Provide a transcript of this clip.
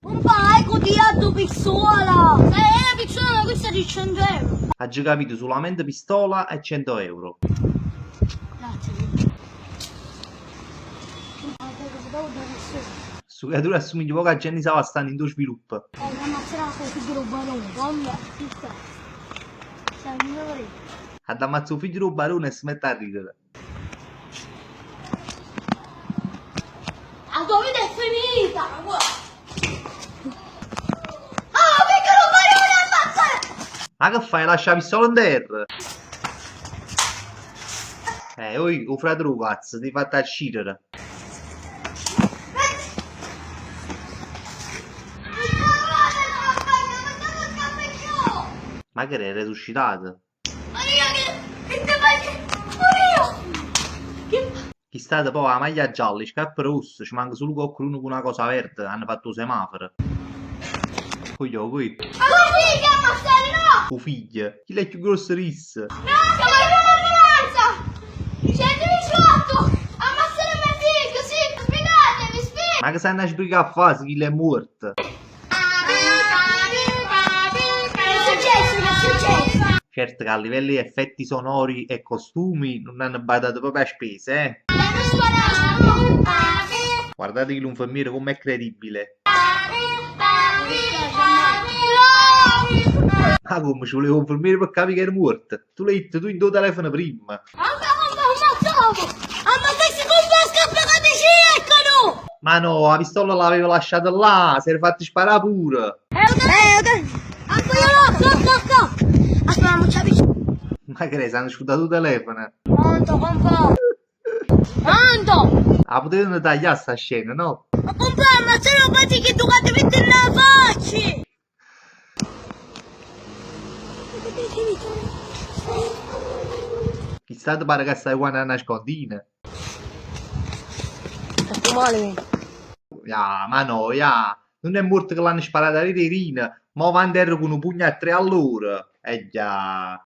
Cumpà, hai cutiato pistola! Se è una pistola questa di 100 euro. Aggio capito sulamente pistola e 100 euro. Grazie. Stu creatur assumiglia poco a Genny Savastano 'int' 'o sviluppo. Adda ammazzà 'o figlio d' 'o barone e se mette a ridere. 'A tua vita è finita! Ah, figlio d' 'o barone ammazza! Ma che fai? Lascia 'a pistola 'nterra? Eh, oi, 'o frate d' 'o cazzo, t'hê fatto accidere. Ma che è resuscitato? Chist'ato po' 'a maglia gialla, 'e scarpe rosse, ce manca sulo coccheduno cu na cosa verde, hanno fatto 'o semaforo. Cogliò, qui. 'O figlio, chillo è cchiù gruosso d'isso. Ma che s'hanno 'a sbrigà a fa' si chillo è muorto? Certo che a livello 'e effetti sonori e costumi nun hanno badato proprio a spese, eh! Guardate chillu 'nfermiere comm'è credibile. Ma comme, ce vuleva 'o 'nfermiere pe capì che era muorto? Tu l'hê ditto tu 'int' 'o telefono primma. Ma no, 'a pistola l'aveva lasciata là, s'era fatto sparà pure. Ma che s'hanno scudato 'o telefono? 'A putevano taglià sta scena, no? Chist'ato pare ca sta jucanno a nascondino. Fatto male. Ja, ma no, ja. Nun è muorto che l'hanno sparato aret 'e rine, mo va 'nterra cu nu pugno a tre all'ora. E ja.